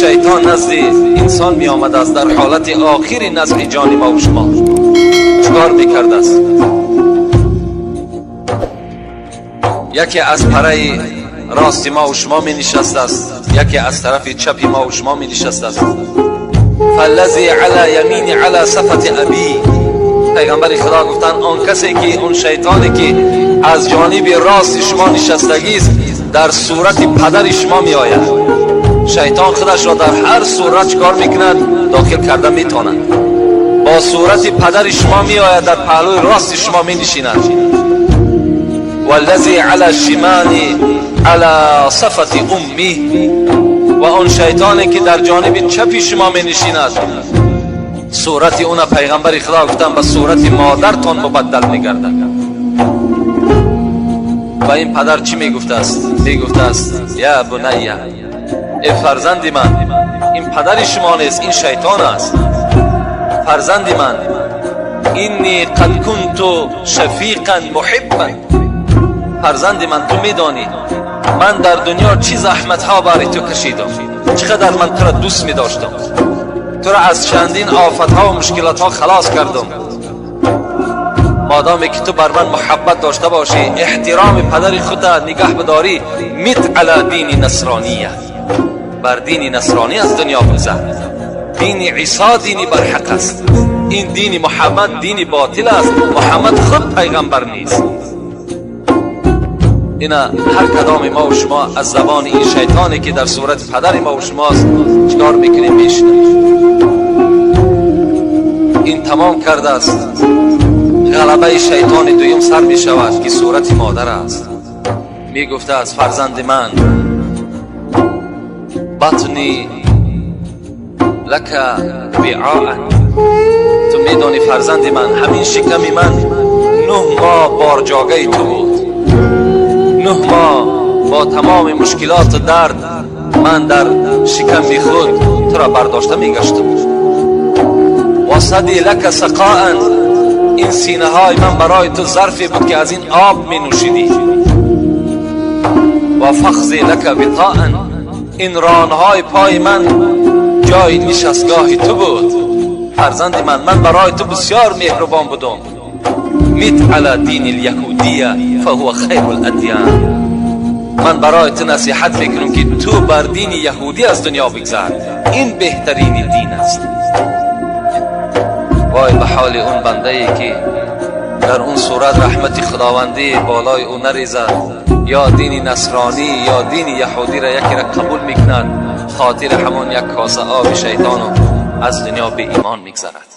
شیطان نزد انسان می آمد است در حالت آخر نزع جان ما و شما چکار میکرد است؟ یکی از پره راست ما و شما می نشست است، یکی از طرف چپ ما و شما می نشست است. فالذی علی یمین علی صفت ابی، پیغمبر خدا گفتن آن کسی که اون شیطانی که از جانب راست شما نشستگی است در صورت پدر شما می آید. شیطان خودش را در هر صورت چکار میکند؟ داخل کرده میتواند. با صورت پدر شما می آید، در پهلوی راست شما می نشیند. والذی علی شمال علی صفت امی، و آن شیطانی که در جانب چپ شما می نشیند صورت اون پیغمبر خدا گفتن به صورت مادرتان مبدل میگردد. و این پدر چی میگفته است؟ میگفته است یا بنی، ای فرزند من، این پدر شما نیست، این شیطان است. فرزند من، اینی قد کنت شفیقا محبا، فرزند من تو میدانی من در دنیا چی زحمت ها برای تو کشیدم، چقدر من تو را دوست می داشتم، تو را از چندین آفت ها و مشکلات ها خلاص کردم. مادامی که تو بر من محبت داشته باشی، احترام پدر خود را نگه بداری، مت علی دین نصرانیه، بر دین نصرانی از دنیا بگذر. دین عیسی دینی برحق است، این دین محمد دین باطل است، محمد خود پیغمبر نیست. اینا هر کدام ما و شما از زبان این شیطانی که در صورت پدر ما و شماست چکار میکنیم؟ میشنویم. این تمام کرده است. غلبه شیطان دویم سر می شود که صورت مادر است. می گفته از فرزند من، بطنی لک وعاء، تو میدانی فرزند من، همین شکم من 9 ماه بارجاگه تو بود، 9 ماه با تمام مشکلات و درد من در شکم خود تو را برداشته میگشتم. و صدی لک سقاء، این سینه های من برای تو ظرفی بود که از این آب می نوشیدی. و فخذی لک وطاء، این رانهای پای من جای نشستگاه تو بود. فرزند من، من برای تو بسیار مهربان بودم. مت علی دین الیهودیه فهو خیر الادیان، من برای تو نصیحت میکنم که تو بر دین یهودی از دنیا بگذر، این بهترین دین است. وای به حال اون بنده ای که در اون صورت رحمت خداوندی بالای او نریزد، یا دین نصرانی یا دین یهودی را یکی را قبول میکند، خاطر همون یک کاسه آب شیطان از دنیا به ایمان میگذرد.